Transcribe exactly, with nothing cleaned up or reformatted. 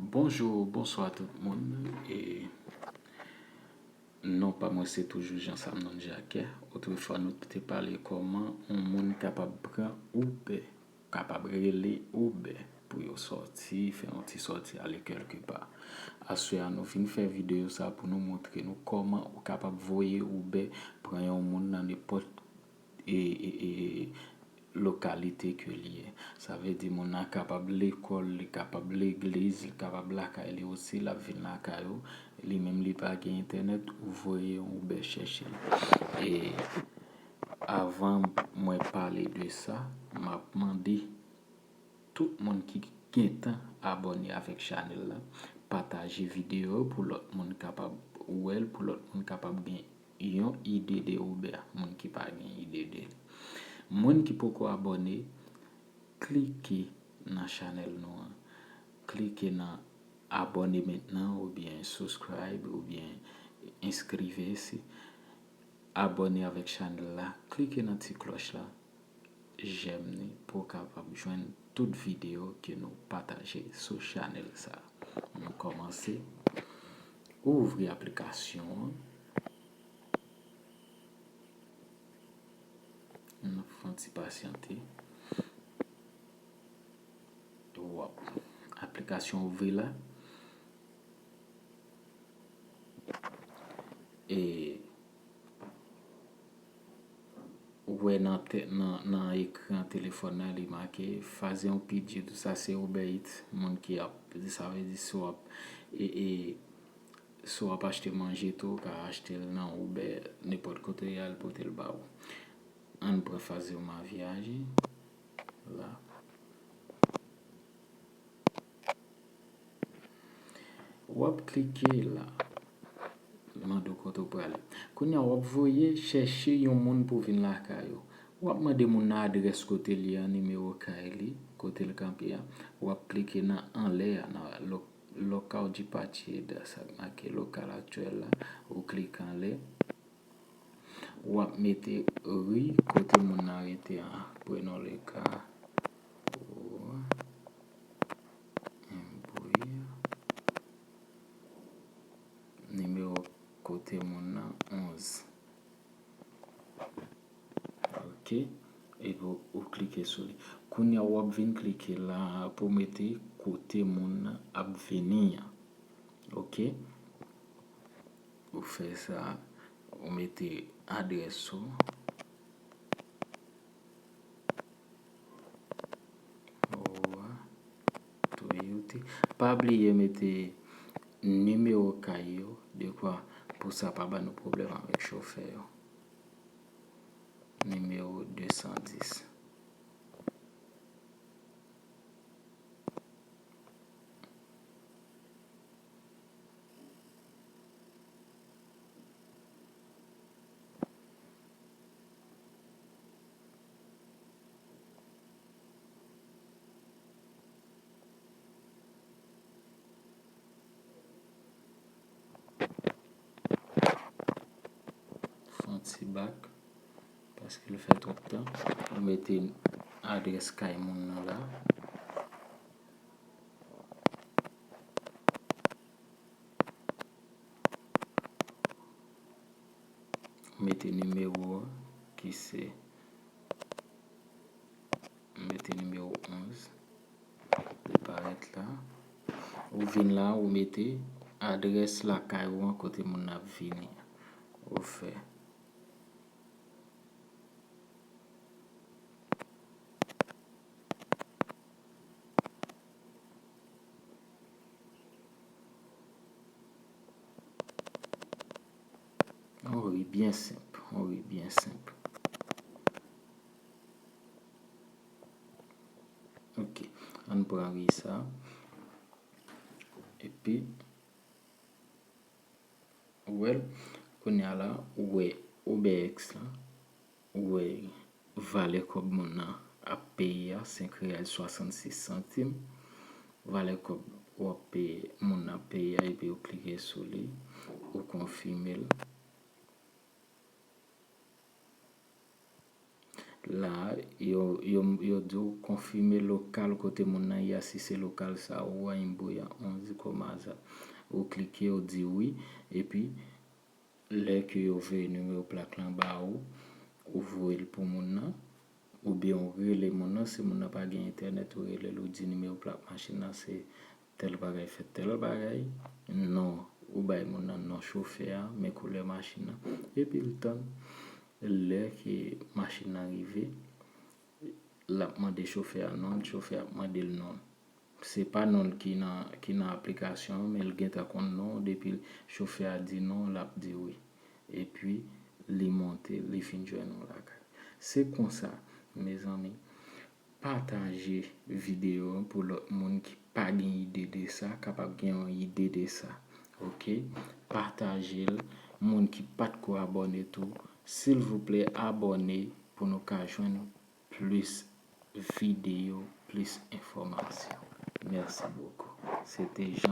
Bonjou, bonswa tout moun. E non pa mwen se toujou Jean Samnon Jacquet. Otrefwa nou te pale kòman yon moun kapab pran Uber, kapab rele Uber pou yo sòti, fè yon ti sòti ale kèlkepa. Aswè a nou vin fè videyo sa pou nou montre nou kòman ou kapab voye Uber pran yon moun nan nenpòt e, e, e, lokalite ke li ye. Sa vle di moun nan kapab lekòl, li kapab legliz, li kapab lakay li osi, l ap vin lakay ou. Li menm li pa gen entènèt, ou voye yon Uber chèche l. E avan mwen pale de sa, m ap mande tout moun ki gentan abòne avèk chanèl la, pataje videyo pou lòt moun kapab wè l, pou lòt moun kapab gen yon ide de Uber, moun ki pa gen ide de li. Moun ki poko abòne, klike nan chanèl nou an. Klike nan abòne mentnan oubyen subscribe oubyen inscrire si. Abòne avèk chanèl la, klike nan ti klòch la, jèm ni pou w kapab jwenn tout videyo ke nou pataje sou chanèl sa. Nou kòmanse. Ouvri aplikasyon an. N ap fè yon ti pasyante. Wap. Aplikasyon ouvri la. E ou wè nan, nan, nan ekran telefòn nan, li make fazer um pedido. Sa se Uber Eats, moun ki ap, sa vle di si w ap, e, e, si w ap achte manje tou, ou ka achte l nan Uber, nenpòt kote y al pote l ba ou. Ann pran fazer uma viagem la. W ap klike la. Li mande w kote w prale. Kounye a, w ap voye chèche yon moun pou vin lakay ou. W ap mande moun nan adrès kote l ye an, nimewo kay li, kote l kanpe a. W ap klike nan anlè a, nan lo-, local de partida, sa k make lokal aktyèl la. Ou klike anlè. W ap mete ri kote moun nan rete an. Prenons le cas, Rua Embuia. Nimewo kote moun nan, onz. Ok. Epi ou klike sou li. Kounye a w ap vin klike la pou mete kote moun nan ap vini an. Ok. Ou fè sa, ou mete adrès ou. Rua Toyota. Pa bliye mete nimewo kay yo, dekwa pou sa pa ban nou pwoblèm avèk chofè yo. Nimewo de san dis. Fè yon ti bak, paske l fè twòp tan. Ou mete adrès kay moun nan la. Mete nimewo a, ki se, mete nimewo onz. Li parèt la. Ou vin la, ou mete adrès lakay ou an kote moun nan ap vini. Ou fè. Yon ri byen senp, yon ri byen senp. Ok, ann pran ri sa. Epi, ou wè l, kounye a la, ou wè OberX la, ou wè valè kòb moun nan ap peye a, senk reyal swasannsis santim. Valè kòb w ap peye, moun nan ap peye a, epi ou klike sou li, ou konfime l. La, yo, yo, yo di w konfime lokal kote moun nan ye a, si se lokal sa ou a, Imboya onz Komaza. Ou klike, ou di wi, epi lè ke yo voye nimewo plak lan ba ou, ou voye l pou moun nan, oubyen ou rele moun nan, si moun nan pa gen entènèt, ou rele l, ou di nimewo plak machin nan se tèl bagay fèt tèl bagay, non, ou bay moun nan non chofè a, men koulè machin nan, epi l tann lè ke machin nan rive, l ap mande chofè a non l, chofè a ap mande l non l. Se pa non l ki nan, ki nan aplikasyon an, men l gentan konn non w, depi chofè a di non, l ap di wi. Epi, li monte, li fin jwenn ou lakay. Se konsa, mezanmi, pataje videyo an pou lòt moun ki pa gen ide de sa, kapab gen yon ide de sa. Oke? Pataje l, moun ki pa t ko abòne tou, silvouplè abòne pou nou ka jwenn plis videyo, plis enfòmasyon. Mèsi bokou. Se te Jean